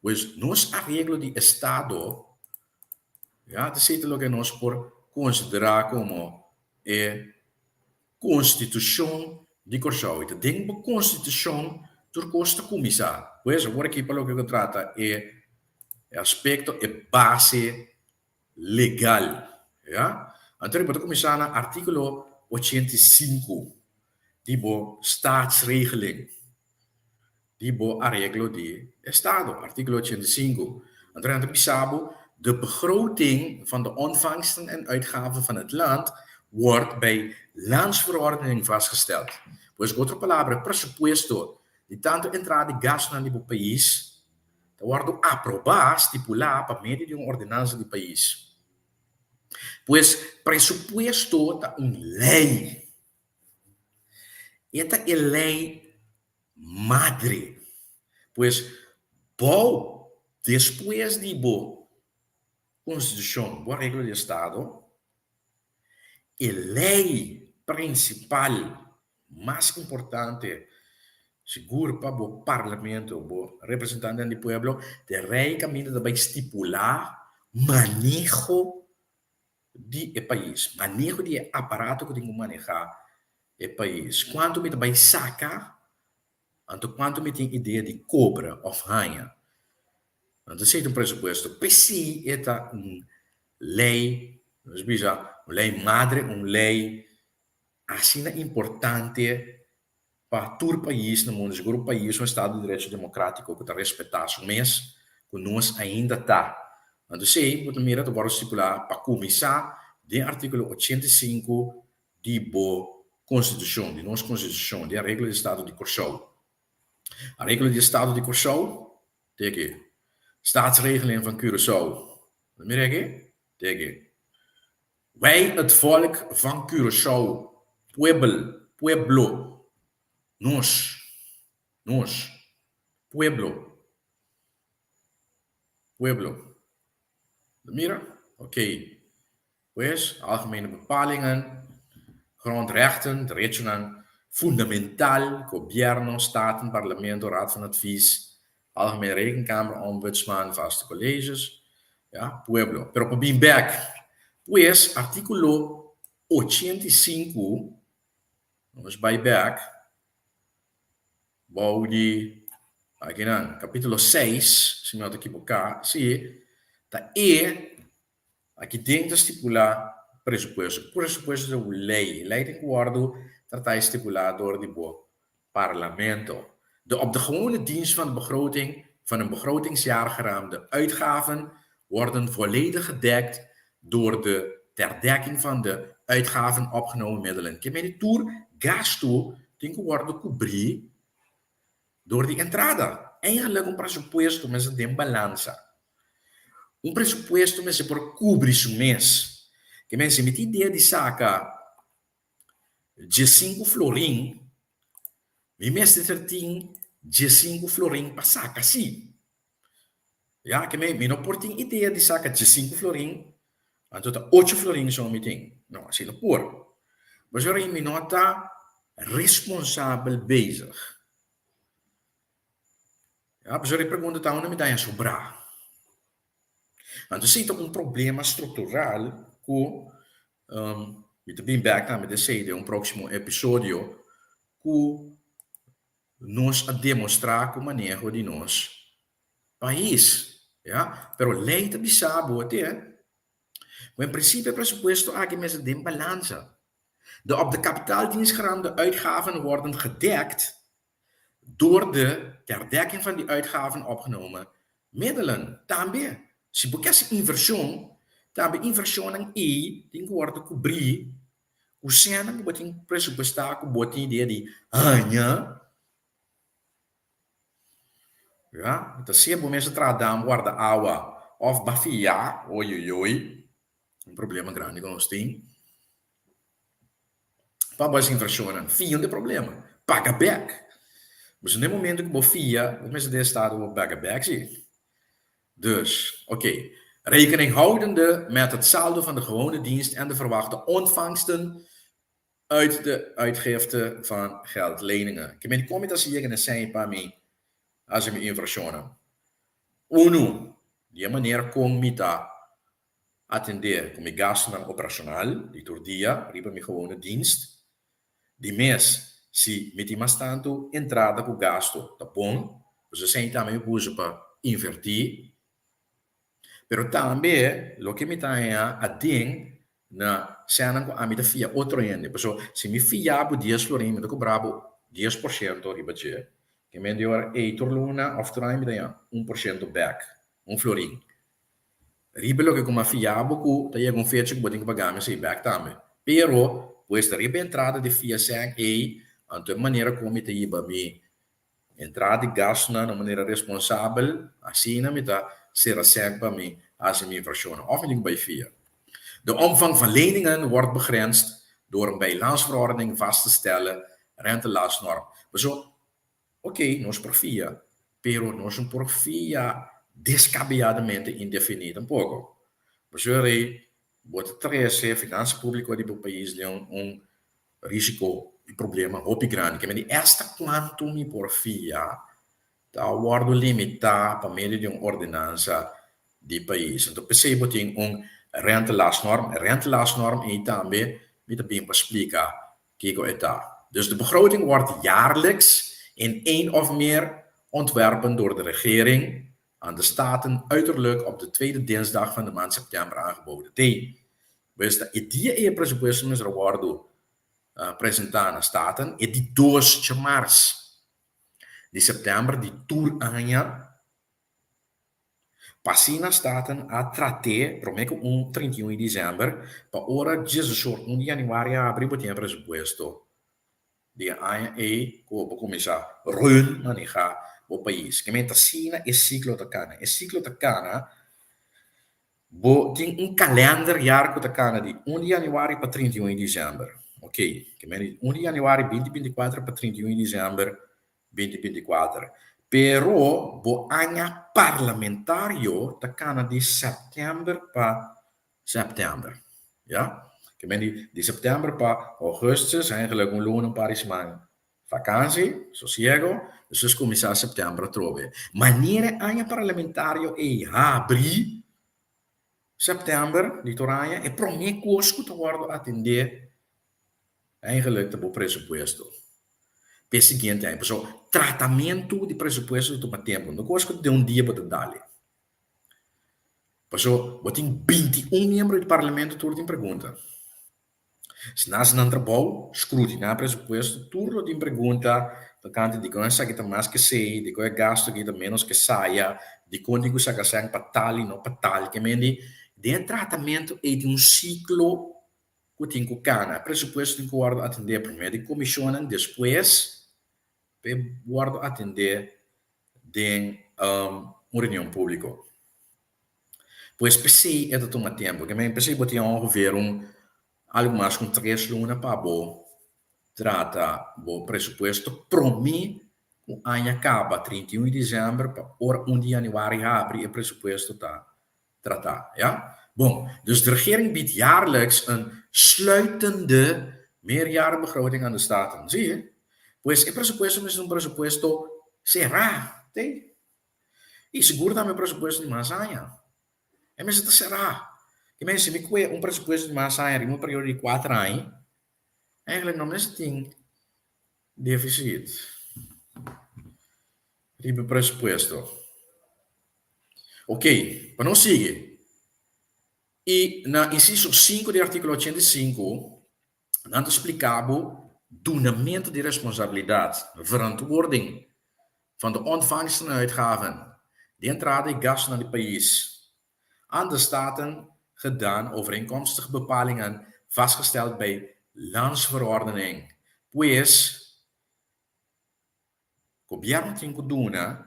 Pues nos areglo di estado ya ta esei ta loke nos por konsiderá komo e Konstitushon di Kòrsou. I ta den bo konstitushon tur kos ta kuminsá. Pues awor aki pa loke ku trata e aspekto, e base legal. Ya. Anto bo ta kuminsá na artíkulo 85 di bo Staatsregeling. Di bo areglo di estado, artíkulo 85. Anto nan ta bisa bo, De begroting van de ontvangsten en uitgaven van het land wordt bij landsverordening vastgesteld. Pues ku otro palabra, e presupuesto di tantu entrada i gastunan di bo pais ta wòrdu aprobá, stipulá, pa medio di un ordenansa di pais. Pues presupuesto ta un lei. E ta e lei madre. Pues bou despues di bo Constitucion, bo areglo di estado, e lei principal mas importante sigur pa bo parlamento, bo representantenan di pueblo, ta e rei caminda ta bay stipula maneho di e pais, maneho di e aparato ku tin ku manehá e pais. Kuantu mi ta bai saka, anto kuantu mi tin idea di kobra òf haña. Anto esei ta un presupuesto. P'esei e ta un lei, nos bisa un lei madre, un lei asina importante pa tur pais na mundu, sigur un pais, un estado di derecho democratico cu ta respeta su mes, cu nos ainda ta. Anto esey bo ta mira ta worde stipula pa cuminsa den articulo 85 di bo constitucion, di nos constitucion, di areglo di estado di Corsou. Areglo di estado di Corsou, te aki, Staatsregeling van Curaçao, bo ta mira aki? Te aki. Wij het volk van Curaçao, puebel, pueblo, nos, nos, pueblo, pueblo. Bo mira? Ok. Pues, algemene bepalingen, grondrechten, derechonan fundamental, gobierno, Staten, Parlamento, Raad van Advies, Algemene Rekenkamer, Ombudsman, vaste colleges, ya, pueblo. Pero pa bin bek, pues artíkulo 85, nos bai bek, bou di akinan, kapítulo 6, si mi no ta ekiboká, si, ta e Aki den ta stipulá presupuesto. Presupuesto ta un lei. E lei tin ku wòrdu tratá i stipulá dor di bo Parlamento. De op de gewone dienst van de begroting van een begrotingsjaar geraamde uitgaven worden volledig gedekt door de ter dekking van de uitgaven opgenomen middelen. Ke mei di tur gastu tin ku wòrdu kubrí dor di entrada. Eigenlijk un presupuesto mester den balansa. Un presupuesto mester por kubri su mes. Ke men si mi tin idea di saka diesinku florin, mi mester tin diesinku florin pa saka si. Ya, ke men mi no por tin idea di saka diesinku florin, anto ta ocho florin so mi tin. No, asina no por. Pasobra mi no ta responsabel bezig. Ya, pasobra e pregunta ta unda mi ta haña sobrá. Anto esei ta un problema struktural ku mi ta bin bèk tambe ta esei den un próksimo episodio ku nos a demostrá ku maneho di nos pais. Ya, pero lei ta bisa bo te ku en prinsipio e presupuesto aki mester den balansa. De op de kapitaaldienst geraamde uitgaven worden gedekt door de ter dekking van die uitgaven opgenomen middelen. Tambe, si bo ke hasi invershon, Tambe invershonnan ei tin ku wòrdu kubrí ku sènnan ku bo tin presupuestá ku bo tin idea di haña. Ya, ta sea bo mes a traha dam warda awa òf bafia, oioioi, un problema grandi ku nos tin. Pa bo hasi invershonnan, fia un di e problema, paga bèk. Pasobra na e momento ku bo fia, bo mester den estado bo paga bèk si. Dus, oké, rekening houdende met het saldo van de gewone dienst en de verwachte ontvangsten uit de uitgifte van geldleningen. Ke men komi ta sigue na esei pa mi hasi mi invershonnan? Unu, di e manera kon mi ta atendé ku mi gastunan operashonal di tur dia riba mi gewone dienst. Di mes, si mi tin mas tantu entrada ku gastu, ta bon, pasobra esei tambe mi usa pa invertí. Pero tambe loke mi ta haña aden na sènnan ku ami ta fia otro hende. Pasobra si mi fia bo dies florin, mi ta kobra bo 10% riba dje. Ke men di ora ei tur luna òf tur aña mi ta haña 1% bèk, un florin. Riba loke ku mi a fia bo ku ta yega un fecha ku bo tin ku paga mi esei bèk tambe. Pero, pues ta riba e entrada di fia sèn ei, anto e manera ku mi ta hiba mi entrada di gastunan na un manera responsabel, asina mi ta sera sèn pa mi hasi mi invershonnan òf mi tin ku bai fia. De omvang van leningen wordt begrensd door een bij landsverordening vast te stellen rentelastnorm. Pasobra Ok, nos por fia, pero nos no por fia descabelladamente indefiní tampoco. Pasobra rei, bo ta trece finansa publico di bo pais den un risico y problema hopi grandi. Ke mende esta cuanto mi por fia ta wordo limita pa medio di un ordenansa di pais. Anto p'esei bo tin un rentelastnorm. E rentelastnorm ei tambe mi ta bin pa splica Kiko e ta? Dus de begroting wordt jaarlijks in één of meer ontwerpen door de regering aan de Staten uiterlijk op de tweede dinsdag van de maand september aangeboden. T. Pues ta e dia ei e presupuesto mester a wòrdu presentá na Staten, e di dos djamars di sèptèmber di tur aña. Pa asina Staten a trat'é promé ku un 31 di desèmber pa ora diesoshor un di yanüari a abri bo tin e presupuesto di e aña ei ku bo por kuminsá run manehá bo pais. Ke men ta asina e siklo ta kana. E siklo ta kana bo tin un kalènder yar ku ta kana di un di yanüari pa 31 di desèmber. Oke, ke men di un di yanüari binti 24 pa 31 di desèmber 2024. Pero bo aña parlamentario ta kana di sèptèmber pa sèptèmber. Ya? Ke men di, di sèptèmber pa ougùstus, eigenlijk un luna, un par di siman vakansi, sosiego, despues kuminsá sèptèmber atrobe. Manera e aña parlamentario ei habri sèptèmber di tur aña, e promé kos ku ta wòrdu atendé Eigenlijk ta bo presupuesto p'e siguiente aña. Pasobra tratamentu di presupuesto ta tuma tempu. No kos ku den un dia bo ta dal e. Pasobra bo tin 21 miembro di parlamento tur tin pregunta. Si nan hasi nan trabou, scrutiná presupuesto, tur lo tin pregunta tokante dikon esaki ta mas ke esei, dikon e gasto aki ta ménos ke esaya, dikon tin ku saka sèn pa tal i no pa tal. Ke mende den e tratamentu ei tin un siklo ku tin ku kana. E presupuesto tin ku wòrdu atendé promé di komishonnan, despues pa e wòrdu atendé den un reunion públiko. Pues p'esei e ta tuma tempu. Ke men p'esei bo tin ongeveer un algu mas ku tres luna pa bo trata bo presupuesto promé ku aña kaba, 31 di desèmber, pa ora un di yanüari habri e presupuesto ta tratá, ja? Bon, dus de regering biedt jaarlijks een sluitende meerjarenbegroting aan de Staten. Zie je? Pues e presupuesto mester un presupuesto será, te? I sigur tambe presupuesto di mas aña. E mester ta será. Ke men si mi kue un presupuesto di mas aña riba un periodo di kuater aña, eigenlijk no mester tin deficit riba e presupuesto. Ok, pa nos sigui. I na insiso sinku di artíkulo 85, nan ta splika bo dunamentu di responsabilidat, verantwoording, van de ontvangsten en uitgaven, di entrada i gastunan di pais, aan de Staten. gedaan overeenkomstig bepalingen vastgesteld bij Landsverordening. Pues, Gobièrnu tin ku duna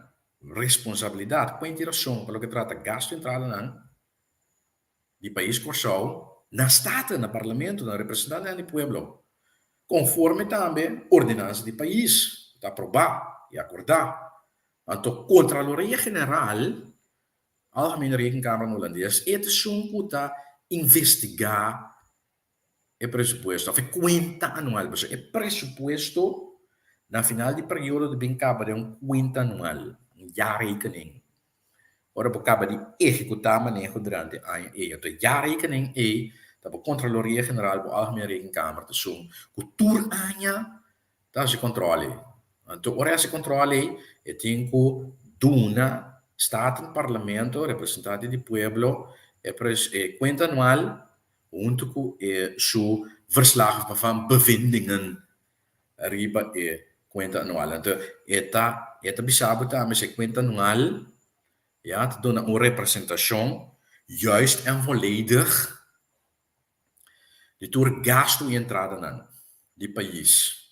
responsabilidat kuenta i rason pa loke trata gastu i entradanan di pais Kòrsou na Staten, na Parlamento, na representantenan di pueblo, konforme tambe ordenansa di pais ku ta aprobá i akordá. Anto Kontraloria General, Algemene Rekenkamer na Holandes, e ta esun ku ta investigá e presupuesto of e kuenta anual pasobra e presupuesto na final di periodo ta bin kaba den un kuenta anual, un jaarrekening. Ora bo kaba di ehekutá maneho durante e aña ei, anto e jaarrekening ei ta bo Kontraloria General, bo Algemene Rekenkamer ta esun ku tur aña ta hasi kòntròl ei. Anto ora e hasi kòntròl ei e tin ku duna Staten, Parlamento, representante di pueblo e kuenta anual huntu ku e su verslag van bevindingen riba e kuenta anual. Anto e ta e ta bisa bo tambe si e kuenta anual ya ta duna un representashon juist en volledig di tur gastu i entradanan di pais.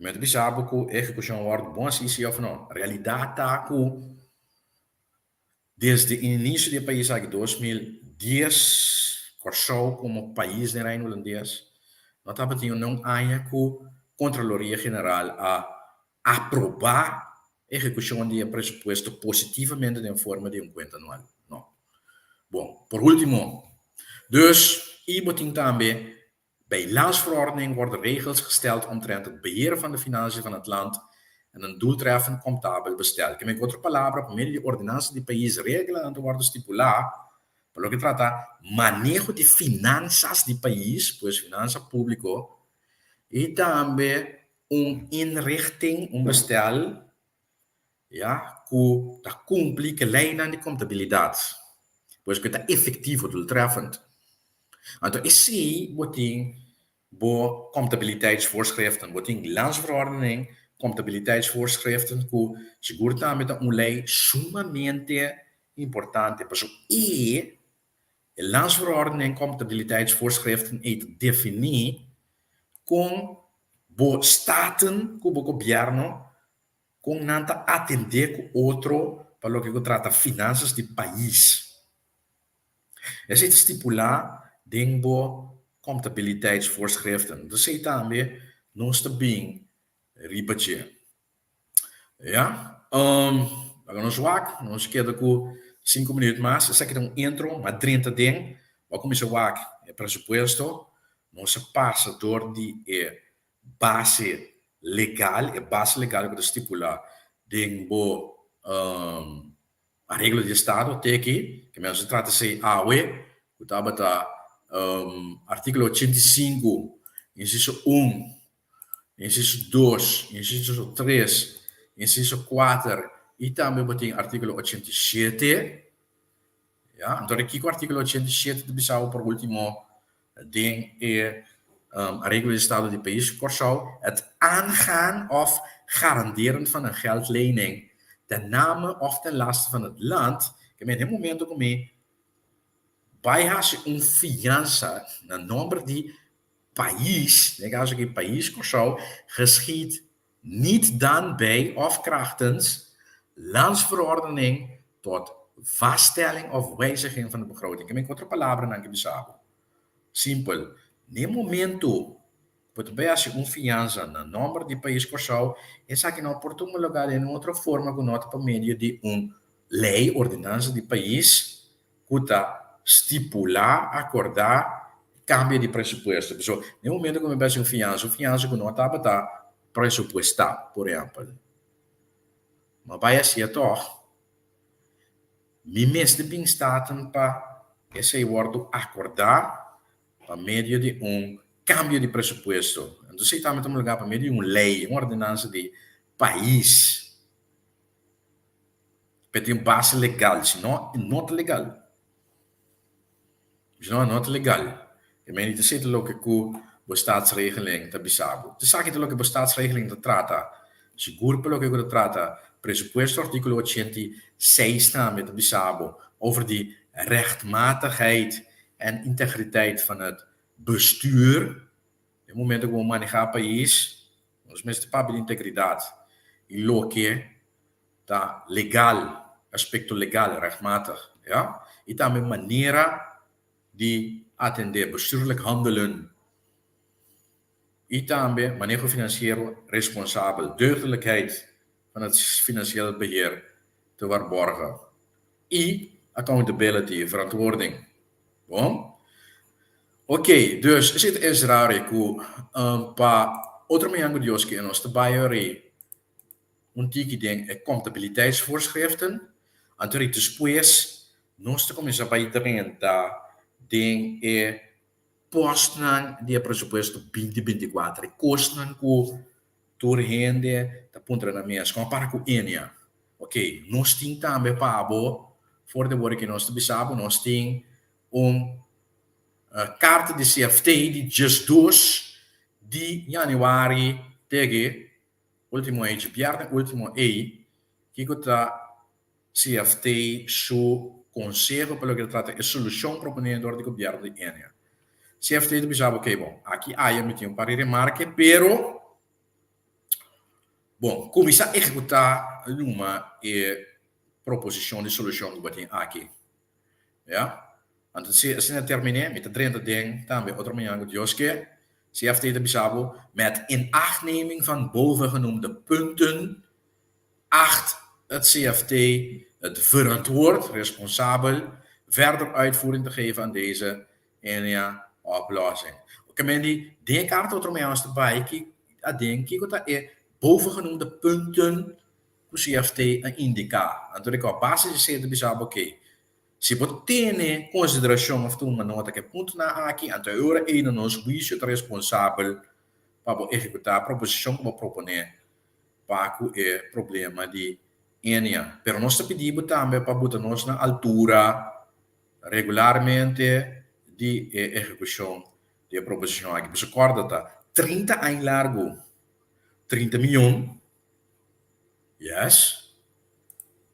Mi ta bisa bo ku e ehekushon wòrdu bon así si òf no. Realidat ta ku Desde inicio di e pais aki 2010, Kòrsou komo pais den Reino Hulandes no tabatin un aña ku Kontraloria General a aprobá ehekushon di e presupuesto positivamente den forma di un kuenta anual. No. Bon, por último, dus i bo tin tambe Bij landsverordening worden regels gesteld omtrent het beheer van de financiën van het land en een doeltreffend comptabel bestel. Ke men ku otro palabra, pa medio di ordenansa di pais reglanan ta wòrdu stipulá pa loke trata maneho di finansas di pais, pues finansa públiko, i tambe un inrichting, un bestel, ya, ku ta kumpli ku e leinan di kontabilidat, pues ku e ta efektivo, doeltreffend. Anto esei bo tin bo comptabiliteitsvoorschriften, bo tin landsverordening comptabiliteitsvoorschriften ku sigur tambe ta un lei sumamente importante, pasobra e landsverordening comptabiliteitsvoorschriften ei ta definí kon bo staten ku bo gobièrnu Kon nan ta atendé ku otro pa loke ku trata finansas di pais. Esei ta stipulá den bo comptabiliteitsvoorschriften. Esei tambe nos ta bin riba dje. Ya, laga nos wak, nos keda ku sinku minüt mas. Esaki ta un intro, m'a drenta den, bo a kuminsá wak e presupuesto, nos a pasa dor di e base legal, e base legal ku ta stipulá den bo areglo di estado te aki, ke nos a trata esei awe, ku tabata artíkulo 85, insiso un, insiso dos, insiso tres, insiso kuater i tambe bo tin artíkulo 87. Ya, anto kiko artíkulo 87 ta bisa bo por último Den e Areglo di Estado di Pais Kòrsou, het aangaan of garanderen van een geldlening ten name of ten laste van het land, ke men den momento ku mi bai hasi un fiansa na nomber di pais, den e kaso aki Pais Kòrsou, geschiedt niet dan bij of krachtens landsverordening tot vaststelling of wijziging van de begroting. Ke men ku otro palabranan ke bisa bo? Simpel, n'e momento ku bo ta bai hasi un fiansa na nòmber di pais Kòrsou, esaki no por tuma lugá den un otro forma ku no ta pa medio di un lei, ordenansa di pais ku ta stipulá, akordá kambio di presupuesto. Pasobra n'e momento ku mi bai hasi un fiansa, un fiansa ku no tabata presupuestá, por ehèmpel, mi a bai hasié tòg. Mi mester bin Staten pa esei wòrdu akordá pa medio di un kambio di presupuesto. Entonces esei tambe ta homologá pa medio di un lei, un ordenansa di pais. Pa e tin un base legal, si no e no ta legal. Si no e no ta legal. E mei di ta esei ta loke ku bo staatsregeling ta bisa bo. Esaki ta loke bo staatsregeling ta trata. Sigur pa loke ku ta trata presupuesto artíkulo 86 tambe ta bisa bo over di. rechtmatigheid en integriteit van het bestuur. E momento ku bo manehá pais, nos mester papia di integridat i loke ta legal, aspekto legal, rechtmatig, ya. I tambe manera di atendé, bestuurlijk handelen. I tambe maneho finansiero responsabel, deugdelijkheid van het financieel beheer te waarborgen. I accountability, verantwoording. Bon? Oké, dus esei ta es rari ku pa otro mañan ku Dios ke nos ta bai ori un tiki den e comptabiliteitsvoorschriften, anto ri despues nos ta kuminsá bai drenta den e postnan di e presupuesto 2024, e kosnan ku tur hende ta puntra nan mes, kon a para ku Enia? Oké, nos tin tambe pa bo, for di awor ke nos ta bisa bo, nos tin un karta di CFT di 12 di yanüari tege ultimo ei, djabièrnè ultimo ei, kiko ta CFT su konseho pa loke ta trata e solushon proponé dor di gobièrnu di Enia. CFT ta bisa bo, okey bon, aki aya mi tin un par di remarke, pero bon, kuminsá ehekutá numa e proposishon di solushon ku bo tin aki. Ya. Anto si asina terminé, mi ta drenta den tambe otro mañan ku Dios ke. CFT ta bisa bo, Met inachtneming van bovengenoemde punten acht het CFT het verantwoord, responsabel, verder uitvoering te geven aan deze Enia oplossing. Oké men di, den e karta otro mañan nos ta bai ki aden kiko ta e bovengenoemde punten ku CFT a indiká. Anto di ku a base di esei ta bisa bo ke si bo tene konsiderashon òf tuma nota ku e puntonan aki, anto e ora ei na nos huisio ta responsabel pa bo ehekutá proposishon ku bo proponé pa ku e problema di Enia. Pero nos ta pidi bo tambe pa buta nos na altura regularmente di e ehekushon di e proposishon aki. Pasobra kòrda ta 30 aña largu, 30 mion. Yes.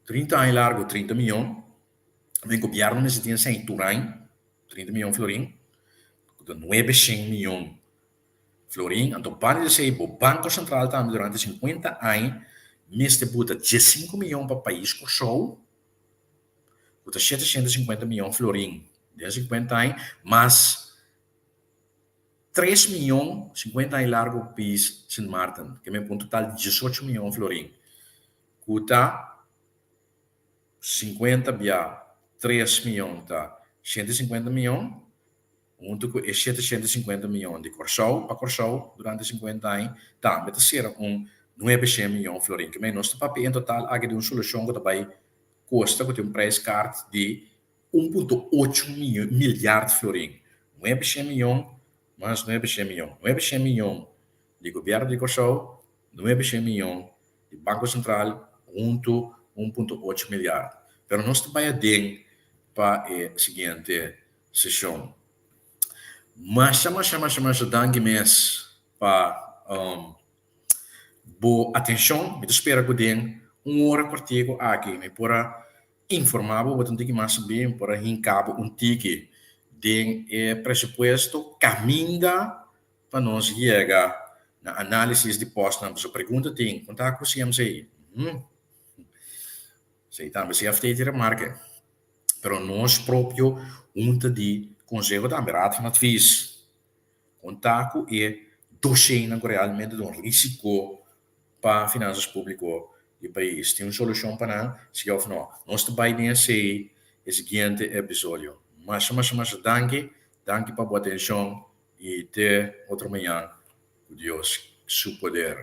30 aña largo, 30 miyon. Den gobierno mester tin esei tur aña, 30 miyon florin, ku ta 900 miyon florin. Anto banda di esei bo Banko Sentral tambe durante 50 aña mester buta 15 miyon pa pais Kòrsou, ku ta 750 miyon florin den 50 aña, mas 3 miyon 50 aña largo pis Sint Maarten, ke men pa un total di 18 miyon florin, ku ta 50 bia 3 miyon ta 150 miyon, huntu ku e 750 miyon di Kòrsou pa Kòrsou durante 50 aña, tambe ta sera un 900 miyon florin. Ke men nos ta papia en total aki di un solushon ku ta bai kosta ku tin un prijskaart di 1.8 miljard florin, 900 miyon mas 900 miyon, 900 miyon di Gobièrnu di Kòrsou, 900 miyon di Banko Sentral huntu 1.8 miljard. Pero nos ta bai aden pa e siguiente seshon. Masha masha masha masha danki mes pa bo atenshon. Mi ta spera ku den un ora kòrtiku aki mi por a Informá bo bo ta un tiki mas sabí por a hinká bo un tiki den e presupuesto kaminda pa nos yega na análisis di pòstnan. Pasobra pregunta tin, kon ta ku CMC? Hm. Esei tambe CFT tin remarke. Pero nos propio hunta di konseho tambe, Raad van Advies, kon ta ku e doshénan ku realmente ta un risiko pa finansas públiko di pais. Tin un solushon pa nan, si òf no? Nos ta bai den esei e siguiente episodio. Masha masha masha danki. Danki pa bo atenshon i te otro mañan ku Dios su poder.